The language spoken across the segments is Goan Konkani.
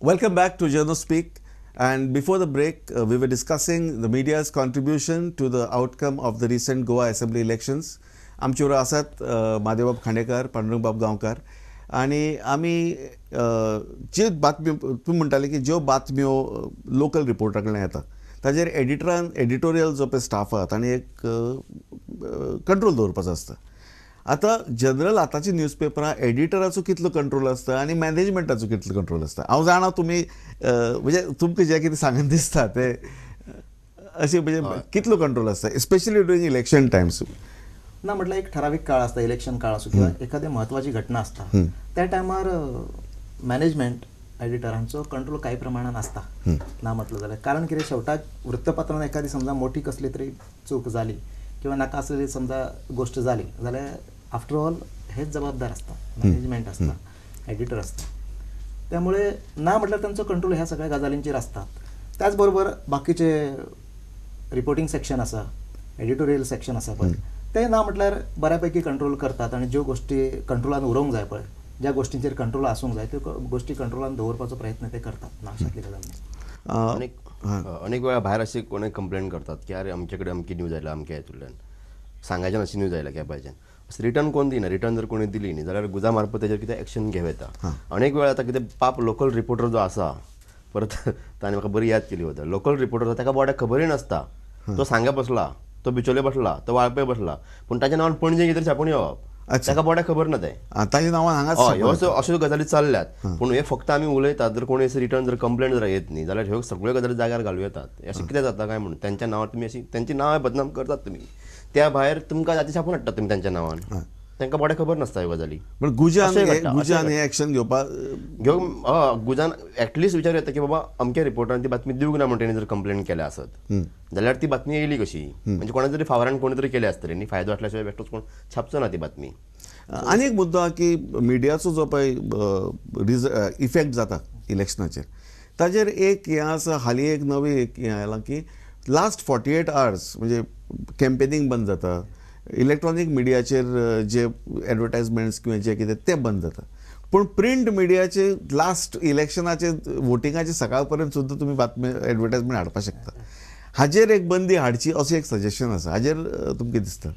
Welcome back to Journo Speak. And before the break, we were discussing the media's contribution to the outcome of the recent Goa Assembly elections. आमचे बरोबर आसात म्हादेवबाब खांडेकर, पांडुरंगबाब गांवकार आनी आमी ज्यो बातम्यो तुमी म्हणटाले की ज्यो बातम्यो लोकल रिपोर्टरा कडल्यान येता ताजेर एडिटरान, एडिटोरियल जो पळय स्टाफ आहा ताणें एक कंट्रोल दवरपाचो आसता. आतां जनरल आतांची न्यूजपेपरां एडिटराचो कितलो कंट्रोल आसता आनी मॅनेजमेंटाचो कितलो कंट्रोल आसता? हांव जाणा तुमी म्हणजे तुमकां जें कितें सांगन दिसता तें अशें, म्हणजे कितलो कंट्रोल आसता स्पेशली ड्युरींग इलेक्शन टायम्स? ना, म्हटल्यार एक ठरावीक काळ आसता, इलेक्शन काळ आसूं किंवा एखादी म्हत्वाची घटना आसता, त्या टायमार मॅनेजमेंट एडिटर हांचो कंट्रोल कांय प्रमाणान आसता ना म्हटलं जाल्यार. कारण कितें, शेवटाक वृत्तपत्रान एखादी समजा मोठी कसली तरी चूक जाली किंवा नाका आसलेली समजा गोश्ट जाली जाल्यार आफ्टर ऑल हेच जबाबदार आसता, मॅनेजमेंट आसता, एडिटर आसता. त्यामुळे ना म्हटल्यार तांचो कंट्रोल ह्या सगळ्या गजालींचेर आसता. त्याच बरोबर बाकीचे रिपोर्टिंग सेक्शन आसा, एडिटोरियल सेक्शन आसा पळय, ते ना म्हटल्यार बऱ्यापैकी कंट्रोल करतात आनी ज्यो गोश्टी कंट्रोलान उरोवंक जाय पळय, ज्या गोश्टींचेर कंट्रोल आसूंक जाय त्यो गोश्टी कंट्रोलान दवरपाचो प्रयत्न ते करतात ना, अशातली गजाल न्ही. अनेक वेळा भायर अशी कोणूय कंप्लेन करतात की अरे आमचे कडेन अमकी न्यूज आयला, अमके हेतूंतल्यान सांगायच्यान अशी न्यूज आयला केपाच्यान, अशें रिटर्न कोण दिना. रिटर्न जर कोणी दिली न्ही जाल्यार गुजा मारपाक तेजेर कितें एक्शन घेवं येता. अनेक वेळा आतां कितें पाप लोकल रिपोर्टर जो आसा, परत ताणें म्हाका बरी याद केली वता, लोकल रिपोर्टर ताका बोड्याक खबरूय नासता, तो सांग्या बसला, तो बिचोले बसला, तो वाळपय बसला, पूण ताच्या नांवान पणजे कितें छापून येवप, ताका बोड्याक खबर ना तें, ताच्या नांवान हांगा ह्यो अश्यो गजाली चल्ल्यात. पूण हे फक्त आमी उलयतात, जर कोणी रिटर्न जर कंप्लेन जर येत न्ही जाल्यार ह्यो सगळ्यो गजाली जाग्यार घालूं येतात. अशें कितें जाता काय म्हणून तेंच्या नांवार तुमी अशी तेंची नांवां बदनाम करतात तुमी, त्या भायर तुमकां जाती छापून हाडटात तुमी त्यांच्या नांवान, तांकां बोड्याक खबर नासता ह्यो गजाली. पण गुजान हे एक्शन घेवपाक घेवंक गुजान एटलिस्ट विचार येता की बाबा अमक्या रिपोर्टरान ती बातमी दिवंक ना म्हण तेणी जर कंप्लेन केल्या आसत जाल्यार ती बातमी येयली कशी, म्हणजे कोणा तरी फावरान कोणी तरी केल्या आसतली न्ही, फायदो आसल्या शिवाय बेश्टोच कोण छापचो ना ती बातमी. आनी एक मुद्दो आहा की मिडियाचो जो पळय इफेक्ट जाता इलेक्शनाचेर ताजेर एक हें आसा, हालीं एक नवी एक हें आयलां की लास्ट 48 आवर्स म्हणजे कॅम्पेनींग बंद जाता, इलेक्ट्रॉनीक मिडियाचेर जे एडवर्टायजमेंट्स किंवा जे कितें तें बंद जाता, पूण प्रिंट मिडियाचे लास्ट इलेक्शनाचे वोटिंगाचे सकाळ पर्यंत सुद्दां तुमी बातमी एडवर्टायजमेंट हाडपाक शकता. हाजेर एक बंदी हाडची अशें एक सजेशन आसा, हाजेर तुमकां दिसता?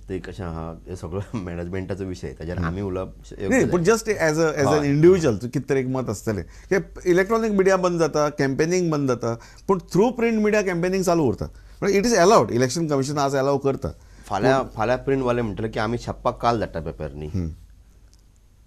ते कशें आहा हे सगळो मॅनेजमेंटाचो विशय, ताजेर आमी उलोवप न्ही, पूण just as a as an individual कितें तरी एक मत आसतलें की इलेक्ट्रॉनीक मिडिया बंद जाता, कॅम्पेनींग बंद जाता, पूण थ्रू प्रिंट मिडिया कॅम्पेनींग चालू उरता. It is allowed, election commission आज अलाव करता. फाल्यां फाल्यां प्रिंटवाले म्हणटले की आमी छापपाक काल धाडटा पेपर न्ही,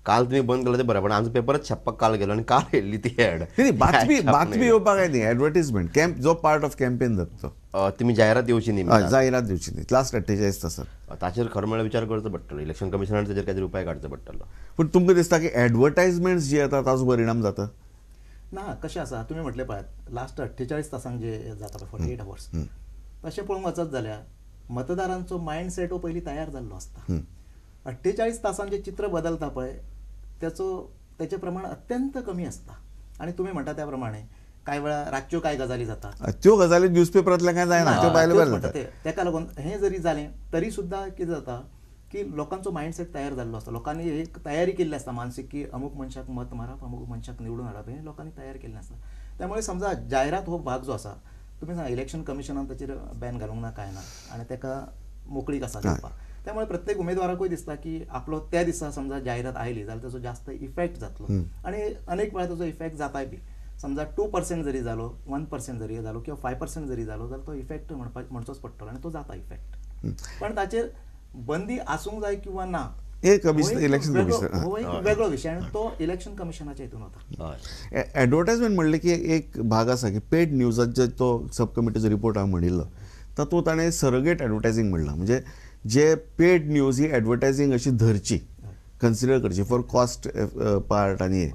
काल तुमी बंद केलं ते बरें, पण आमचो पेपरच छापपाक काल गेलो आनी काल येयल्ली ती एड. बातमी बातमी येवपाक काय न्ही, एडवर्टीजमेंट कॅम्प जो पार्ट ऑफ कॅम्पेन जाता तो, तुमी जायरात दिवची न्ही, जायरात दिवची न्ही लास्ट 48 तासात. ताचेर खरें म्हळ्यार विचार करचो पडटलो, इलेक्शन कमिशनान ताचेर कांय तरी उपाय काडचो पडटलो. पूण तुमकां दिसता की एडवर्टायजमेंट्स जी येता ताचो परिणाम जाता ना? कशें आसा तुमी म्हटलें पळयात लास्ट 48 तासांक जे जाता पळय 48 आवर्स, तशें पळोवंक वचत जाल्यार मतदारांचो मायंडसेट हो पयलीं तयार जाल्लो आसता. 48 तासांचें चित्र बदलता पळय त्याचो तेचें प्रमाण अत्यंत कमी आसता. आनी तुमी म्हणटा त्या प्रमाणे कांय वेळा रातच्यो कांय गजाली जातात, त्यो गजाली न्यूजपेपरांतल्या कांय जायना, त्यो भायले भायर जाता. तेका लागून हें जरी जालें तरी सुद्दां कितें जाता की लोकांचो मायंडसेट तयार जाल्लो आसता, लोकांनी एक तयारी केल्ली आसता मानसीक की अमूक मनशाक मत मारप, अमूक मनशाक निवडून हाडप, हें लोकांनी तयार केल्लें आसता. त्यामुळे समजा जायरात हो भाग जो आसा, तुमी सांगा इलेक्शन कमिशनान ताचेर बॅन घालूंक ना कांय ना आनी ताका मोकळीक आसा दिवपाक, त्यामुळे प्रत्येक उमेदवाराकूय दिसता की आपलो त्या दिसा समजा जायरात आयली जाल्यार ताचो जास्त इफेक्ट जातलो आनी अनेक वेळार ताचो इफेक्ट जाताय बी. समजा 2% जरी जालो, 1% जरी जालो किंवा 5% जरी जालो जाल्यार तो इफेक्ट म्हणपाक म्हणचोच पडटलो आनी तो जाता इफेक्ट. पण ताचेर बंदी आसूंक जाय किंवा ना एक इलेक्शन कमिशन हो एक वेगळो विशय आनी तो इलेक्शन कमिशनाच्या हितून वता. एडवर्टायजमेंट म्हणलें की एक भाग आसा की पेड न्यूजाचो तो सब कमिटीचो रिपोर्ट हांवें म्हणिल्लो तातूंत ताणें सरोगेट एडवर्टायजींग म्हणलां, म्हणजे जे पेड न्यूज ही एडवर्टायजींग अशी धरची, कन्सिडर करची फॉर कॉस्ट पार्ट. आनी हे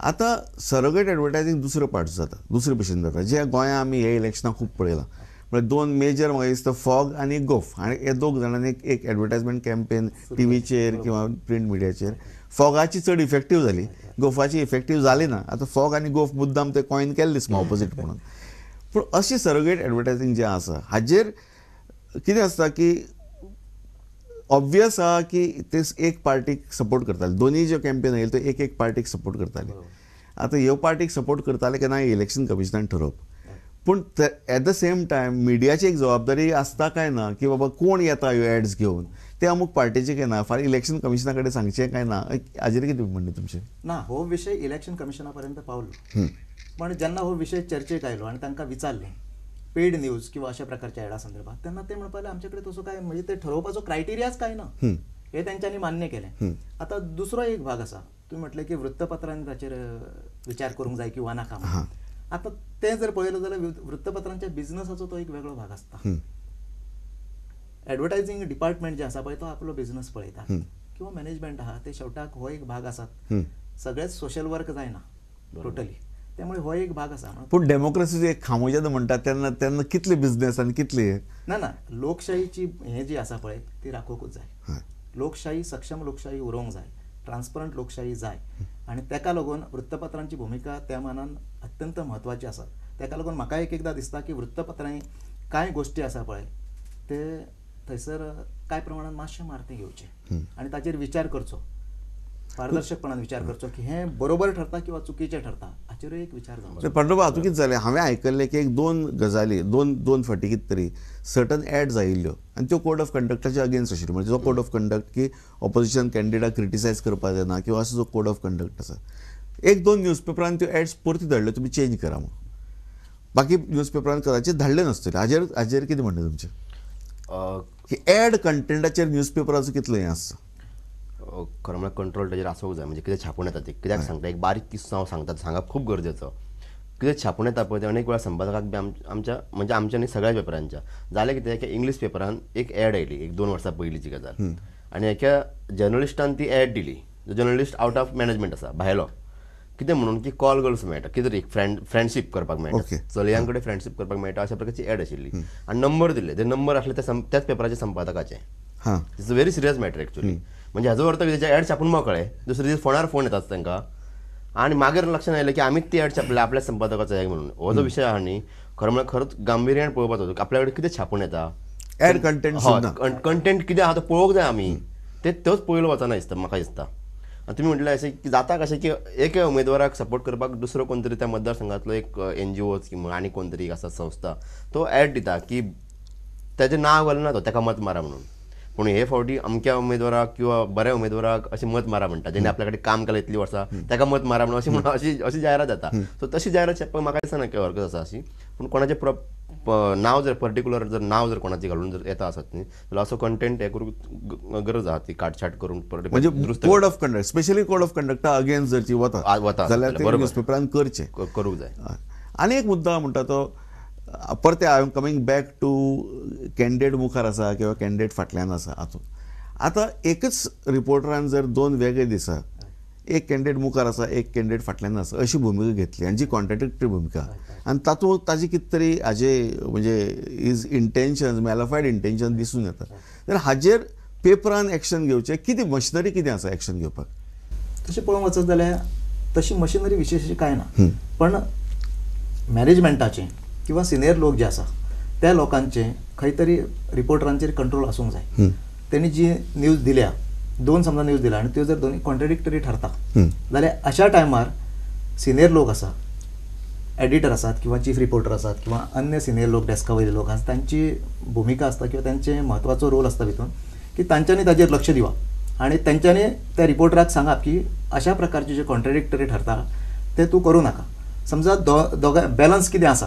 आतां सरोगेट एडवर्टायजींग दुसरो पार्ट जाता, दुसरे भशेन जाता, जे गोंया आमी हे इलेक्शनाक खूब पळयलां. म्हळ्यार दोन मेजर म्हाका दिसता फॉग आनी गोफ, आनी हे दोग जाणांनी एक एडवर्टायजमेंट कॅम्पेन टीव्हीचेर किंवा प्रिंट मिडियाचेर, फॉगाची चड इफेक्टीव जाली, गोफाची इफेक्टीव जाली ना. आतां फॉग आनी गोफ मुद्दाम ते कॉयन केल्ले दिसता ऑपोजीट म्हणून. पूण अशी सरोगेट एडवर्टायजींग जें आसा हाजेर कितें आसता की ऑब्वियस आहा की ते एक पार्टीक सपोर्ट करताले, दोनूय ज्यो कॅम्पेन आयले त्यो एक एक पार्टीक सपोर्ट करताले. आतां ह्यो पार्टीक सपोर्ट करताले की ना इलेक्शन कमिशनान ठरोवप, पूण एट the same time मिडियाची एक जबाबदारी आसता काय ना की बाबा कोण येता ह्यो एड्स घेवन, ते अमूक पार्टीचे काय ना, फाल्यां इलेक्शन कमिशना कडेन सांगचें काय ना, हाजेर कितें म्हणणें तुमचें? ना, हो विशय इलेक्शन कमिशना पर्यंत पावलो, पण जेन्ना हो विशय चर्चेक आयलो आनी तांकां विचारलें पेड न्यूज किंवा अशा प्रकारच्या ॲडा संदर्भात, तेन्ना ते म्हणपाक लागले आमचे कडेन तसो काय म्हणजे ते ठरोवपाचो क्रायटेरियाच काय ना, हे तेंच्यांनी मान्य केलें. आतां दुसरो एक भाग आसा, तुमी म्हटलें की वृत्तपत्रांनी ताचेर विचार करूंक जाय किंवा नाका. आतां तें जर पळयलें जाल्यार वृत्तपत्रांच्या बिझनसाचो तो एक वेगळो भाग आसता. एडवर्टायझींग डिपार्टमेंट जें आसा पळय तो आपलो बिझनस पळयता किंवा मॅनेजमेंट आहा ते शेवटाक हो एक भाग आसात. सगळेच सोशल वर्क जायना टोटली, त्यामुळे हो एक भाग आसा. पूण डेमोक्रेसीचे एक खांबो जेन्ना म्हणटात तेन्ना तेन्ना कितले बिझनेस आनी कितले ना ना लोकशाहीची हें जी आसा पळय ती राखोवंकूच जाय. लोकशाही सक्षम लोकशाही उरोवंक जाय, ट्रान्सपरंट लोकशाही जाय आनी ताका लागून वृत्तपत्रांची भुमिका त्या मानान अत्यंत म्हत्वाची आसा. ताका लागून म्हाका एक एकदां दिसता की वृत्तपत्रांनी कांय गोश्टी आसा पळय ते थंयसर कांय प्रमाणान मातशें मारतें घेवचें आनी ताचेर विचार करचो, पारदर्शकपणान विचार करचो की हें बरोबर ठरता किंवा चुकीचें ठरता हाचेरूय एक विचार जावंक. पांडुरंग हातूंत कितें जालें, हांवें आयकल्लें की एक दोन गजाली दोन फावटी कितें तरी सर्टन एड्स आयिल्ल्यो आनी त्यो कोड ऑफ कंडक्टाच्या अगेन्स्ट आशिल्ल्यो. म्हणजे जो कोड ऑफ कंडक्ट की ऑपोजिशन कॅन्डिडेटाक क्रिटिसायज करपाक जायना किंवा असो जो कोड ऑफ कंडक्ट आसा, एक दोन न्यूजपेपरान त्यो एड्स परती धाडल्यो तुमी चेंज करा म्हणून, बाकी न्यूजपेपरान कदाचित धाडले नासतले. हाजेर हाजेर कितें म्हणणें तुमचें की एड कंटेंटाचेर न्यूजपेपराचो कितलो हें आसता? खरें म्हळ्यार कंट्रोल ताजेर आसूंक जाय. म्हणजे कितें छापून येता तें कित्याक सांगता, एक बारीक किस्सो हांव सांगता, सांगप खूब गरजेचो. कितें छापून येता पळय तें अनेक वेळार संपादकाक बी आमच्या म्हणजे आमच्या न्ही सगळ्या पेपरांच्या जालें कितें एका इंग्लीश पेपरान एक एड आयली एक 2 वर्सां पयलींची गजाल, आनी एका जर्नलिस्टान ती एड दिली. जो जर्नलिस्ट आवट ऑफ मॅनेजमेंट आसा भायलो, कितें म्हणून की कॉल गर्ल्स मेळटा, कितें तरी एक फ्रेंडशीप करपाक मेळटा, चलयां कडेन फ्रेंडशीप करपाक मेळटा अशा प्रकारची एड आशिल्ली आनी नंबर दिल्ले, ते नंबर आसले त्याच पेपराचे संपादकाचे. It's a very serious matter actually. म्हणजे हाजो अर्थ कितें, एड छापून मोकळे, दुसरे दीस फोनार फोन येतात तांकां आनी मागीर लक्षांत आयलें की आमीच ती एड छापल्या आपल्या संपादकाचो हें म्हणून. हो जो विशय आहा न्ही खरें म्हळ्यार खरोच गांभिर्यान पळोवपाचो, आपल्या कडेन कितें छापून येता, एड कंटेंट कंटेंट कितें आहा तो पळोवंक जाय आमी, ते तोच पयलो वचना दिसता म्हाका दिसता. आनी तुमी म्हटलें अशें की जाता कशें की एका उमेदवाराक सपोर्ट करपाक दुसरो कोण तरी त्या मतदारसंघांतलो एक एनजीओ किंवा आनी कोण तरी आसा संस्था तो एड दिता की ताजें नांव घालना तो ताका मत मारा म्हणून, पूण हे फावटी अमक्या उमेदवाराक किंवा बऱ्या उमेदवाराक अशें मत मारा म्हणटा, जेणे आपल्या कडेन काम केलें इतलीं वर्सां ताका मत मारा म्हणून अशी म्हणून अशी अशी जायरात जाता. सो तशी जायरात छापपाक म्हाका दिसना की हरकत आसा अशी, पूण कोणाचें नांव जर पर्टिक्युलर जर नांव जर कोणाचें घालून जर येता आसत न्ही जाल्यार असो कंटेंट हें करूंक गरज आहा ती काटछाट करून, म्हणजे code of conduct specially code of कंडक्टा against जर ती वता वता जाल्यार ते न्यूजपेपरान करचें करूंक जाय. आनी एक मुद्दा म्हणटा तो परते I am coming back to candidate मुखार आसा किंवा कॅन्डिडेट फाटल्यान आसा हातूंत. आतां एकच रिपोर्टरान जर दोन वेगळे दिसा एक कॅन्डिडेट मुखार आसा एक कॅन्डिडेट फाटल्यान आसा अशी भुमिका घेतली आनी जी कॉन्ट्राडिक्टरी भुमिका आनी तातूंत ताजी कितें तरी हाजे म्हणजे is intention मॅलाफायड इंटेन्शन दिसून येता, जाल्यार हाजेर पेपरान एक्शन घेवचें, कितें मशिनरी कितें आसा एक्शन घेवपाक? तशें पळोवंक वचत जाल्यार तशी मशिनरी विशेश कांय ना, पण मॅनेजमेंटाचें किंवा सिनियर लोक जे आसा त्या लोकांचे खंय तरी रिपोर्टरांचेर कंट्रोल आसूंक जाय. तेणी जी न्यूज दिल्या, दोन समजा न्यूज दिल्या आनी त्यो जर दोनूय कॉन्ट्रडिक्टरी ठरता जाल्यार अशा टायमार सिनियर लोक आसा, एडिटर आसात किंवा चीफ रिपोर्टर आसात किंवा अन्य सिनियर लोक डेस्का वयले लोक आसा, तांची भुमिका आसता किंवा तांचे म्हत्वाचो रोल आसता भितून की तांच्यांनी ताजेर लक्ष दिवप आनी तांच्यांनी त्या रिपोर्टराक सांगप की अशा प्रकारचे जे कॉन्ट्रडिक्टरी ठरता ते तूं करूं नाका. समजा दोगां बॅलन्स कितें आसा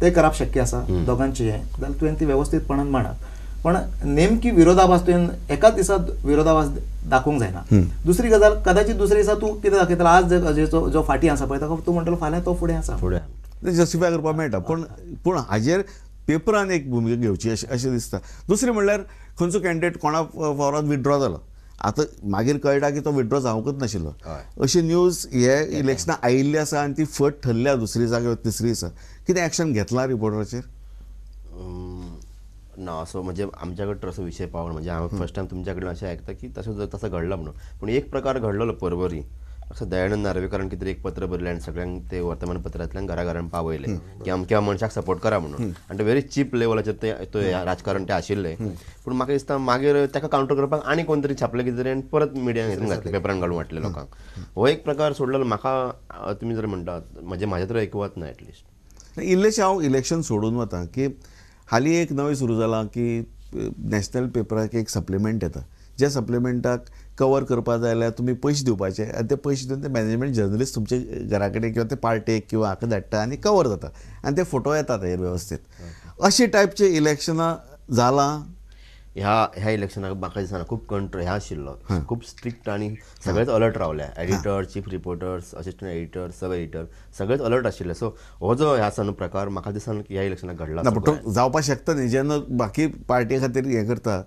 ते करप शक्य आसा दोगांचें हें जाल्यार तुवें ती वेवस्थीतपणान मांडप, पण नेमकी विरोधाभास तुवें एकाच दिसा विरोधाभास दाखोवंक जायना. दुसरी गजाल कदाचित दुसरे दिसा तूं कितें दाखयतलो, आज जो फाटीं आसा पळय ताका तूं म्हणटलो फाल्यां तो फुडें आसा, फुडें जस्टिफाय करपाक मेळटा. पूण पूण हाजेर पेपरान एक भुमिका घेवची अशें अशें दिसता. दुसरें म्हणल्यार खंयचो कॅन्डिडेट कोणा फावरान विथड्रॉ जालो, आतां मागीर कळटा की तो विथड्रॉ जावंकच नाशिल्लो, अशी न्यूज हे इलेक्शनां आयिल्ली आसा आनी ती फट ठरल्या दुसरी दिसा किंवा तिसरी दिसा, कितें एक्शन घेतलां रिपोर्टराचेर? ना असो म्हणजे आमच्या कडेन असो विशय पावना, म्हणजे हांव फर्स्ट टायम तुमच्या कडेन अशें आयकता की तसो तसो घडला म्हणून. पूण एक प्रकार घडलेलो परवरी असं दयानंद नार्वेकरान कितें एक पत्र बरयलें आनी सगळ्यांक ते वर्तमानपत्रांतल्यान घरा घरान पावयलें की अमक्या मनशाक सपोर्ट करा म्हणून, आनी ते व्हेरी चीप लेवलाचेर ते राजकारण ते आशिल्लें. पूण म्हाका दिसता मागीर ताका कावंटर करपाक आनी कोण तरी छापलें कितें तरी आनी परत मिडियान हितून घातलें, पेपरान घालून वांटलें लोकांक. हो एक प्रकार सोडलो म्हाका तुमी जर म्हणटात म्हणजे म्हाजें तर ऐकवत ना एटलिस्ट. इल्लेशें हांव इलेक्शन सोडून वता की हालीं एक नवें सुरू जालां की नॅशनल पेपराक एक सप्लिमेंट येता, ज्या सप्लिमेंटाक कवर करपा जाय जाल्यार तुमी पयशे दिवपाचे आनी ते पयशे दिवन ते मॅनेजमेंट जर्नलिस्ट तुमचे घरा कडेन किंवा ते पार्टेक किंवा हाका धाडटा आनी कवर जाता आनी ते फोटो येता तेजेर वेवस्थीत. अशे टायपचे इलेक्शनां जालां ह्या ह्या इलेक्शनाक म्हाका दिसना खूब कंट्रोल ह्या आशिल्लो, खूब स्ट्रिक्ट आनी सगळेच अलर्ट रावले, editor, chief reporters, assistant editor, sub editor सगळेच अलर्ट आशिल्ले. सो हो जो ह्या आसा न्हू प्रकार म्हाका दिसना की ह्या इलेक्शनाक घडला. ना, पूण तो जावपाक शकता न्ही जेन्ना बाकी पार्टी खातीर हें करता,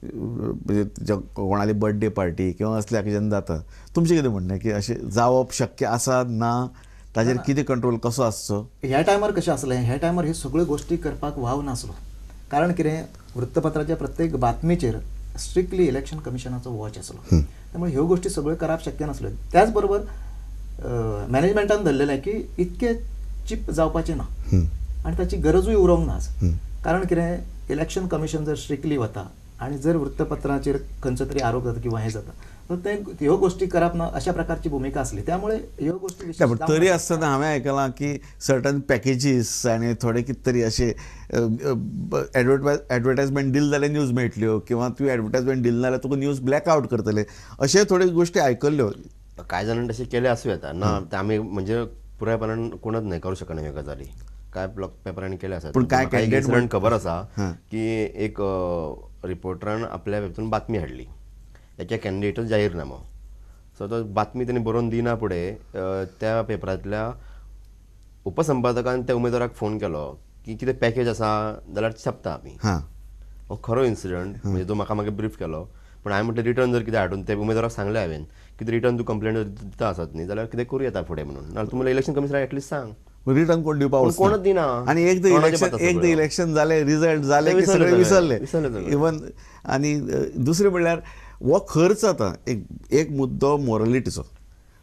म्हणजे कोणाली बर्थडे पार्टी किंवा असल्या जेन्ना जाता. तुमचें कितें म्हणणें की अशें जावप शक्य आसा ना, ताजेर कितें कंट्रोल कसो आसचो? ह्या टायमार कशें आसलें, ह्या टायमार ह्यो सगळ्यो गोश्टी करपाक वाव नासलो. कारण कितें, वृत्तपत्राच्या प्रत्येक बातमीचेर स्ट्रिक्टली इलेक्शन कमिशनाचो वॉच आसलो, त्यामुळे ह्यो गोष्टी सगळ्यो करप शक्य नासल्यो. त्याच बरोबर मॅनेजमेंटान धरलेलें की इतके चीप जावपाचें ना आनी ताची गरजूय उरोंक ना. कारण कितें, इलेक्शन कमिशन जर स्ट्रिक्टली वता आनी जर वृत्तपत्राचेर खंयचो तरी आरोप जाता किंवा हें जाता तर ते ह्यो गोश्टी करप ना अशा प्रकारची भुमिका आसली. त्यामुळे ह्यो गोश्टी तरी आसतना हांवें आयकलां की सर्टन पॅकेजीस आनी थोडे कितें तरी अशे एडवर्टायजमेंट दिले जाल्यार न्यूज मेळटल्यो किंवा तुवें एडवर्टायजमेंट दिले जाल्यार तुका न्यूज ब्लॅक आवट करतले, अशे थोड्यो गोश्टी आयकल्ल्यो. कांय जाणांनी तशें केलें आसूं येता ना, आमी म्हणजे पुरायपणान कोणच न्हय करूं शकना ह्यो गजाली. कांय पेपरांनी केले आसा, पूण कांय कॅन्डिडेट खबर आसा की एक रिपोर्टरान आपल्या हितून बातमी हाडली, एका कॅन्डिडेटच जाहीरनामो, सो तो बातमी तेणी बरोवन दिना फुडें त्या पेपरांतल्या उपसंपादकान त्या उमेदवाराक फोन केलो की कितें पॅकेज आसा जाल्यार छापता आमी. हो खरो इन्सिडंट, म्हणजे तो म्हाका मागीर ब्रीफ केलो. पूण हांवें म्हटलें रिटर्न जर कितें हाडून ते उमेदवाराक सांगलें हांवें कितें रिटर्न तूं कंप्लेन दिता आसत न्ही जाल्यार कितें करूं येता फुडें म्हणून, नाल्यार तूं इलेक्शन कमिशनराक एटलिस्ट सांग. रिटर्न कोण दिवपा कोणच दिना. आनी एकदां इलेक्शन इलेक्शन जालें, रिजल्ट जालें की सगळें विसरले इवन. आनी दुसरें म्हणल्यार हो खर्च आतां एक मुद्दो मोरलिटीचो,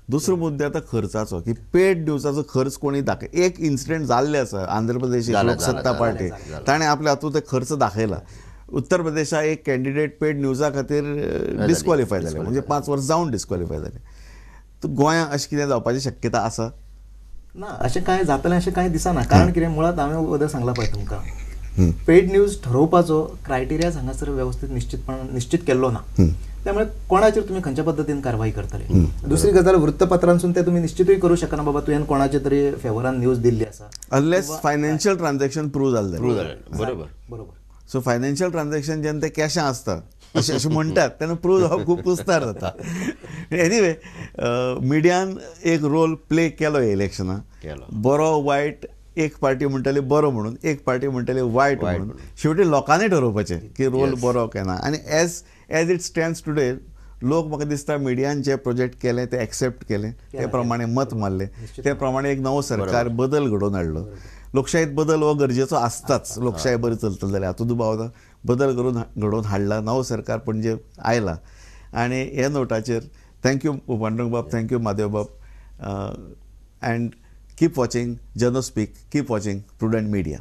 दुसरो मुद्दो आतां खर्चाचो की पेड न्यूजाचो खर्च कोणी दाखय. एक इन्सिडंट जाल्लें आसा आंध्र प्रदेश लोकसत्ता पार्टी, ताणें आपल्या हातूंत ते खर्च दाखयला. उत्तर प्रदेशा एक कॅन्डिडेट पेड न्यूजा खातीर डिस्क्वॉलिफाय जाले, म्हणजे 5 वर्स जावन डिस्क्वॉलिफाय जाले. गोंयांत अशें कितें जावपाची शक्यता आसा ना? अशें कांय जातलें अशें कांय दिसना. कारण कितें, मुळांत हांवें वदर सांगलां पळय तुमकां, पेड न्यूज ठरोवपाचो क्रायटेरिया हांगासर वेवस्थीत निश्चितपणान निश्चित केल्लो ना, त्यामुळे कोणाचेर तुमी खंयच्या पद्दतीन कारवाई करतले. दुसरी गजाल, वृत्तपत्रांसून ते तुमी निश्चितूय करूं शकना बाबा तुवें कोणाचे तरी फेवरान न्यूज दिल्ली आसा, अनलेस फायनान्शियल ट्रान्झॅक्शन प्रूव जालें. बरोबर बरोबर. सो फायनान्शियल ट्रान्झॅक्शन जेन्ना ते कॅशां आसता अशें अशें म्हणटात तेन्ना प्रूव जावप खूब कुस्तार जाता. एनिवे, मिडियान एक रोल प्ले केलो इलेक्शनाक, बरो वायट. एक पार्टी म्हणटली बरो म्हणून, एक पार्टी म्हणटली वायट म्हणून, शेवटी लोकांनी ठरोवपाचें की रोल बरो काय ना. आनी as as it stands today लोक म्हाका दिसता मिडियान जे प्रोजेक्ट केलें ते एक्सेप्ट केलें, ते प्रमाणे मत मारलें, ते प्रमाणे एक नवो सरकार बदल घडोवन हाडलो. लोकशाहीत बदल हो गरजेचो आसताच, लोकशाही बरी चलतली जाल्यार हातूंत दुबाव ना. बदल करून घडोवन हाडला, नवो सरकार पणजे आयला. आनी ह्या नोटाचेर thank you Pandurang बाब, thank you Mahadev बाब, and keep watching Janospeak, keep watching Prudent Media.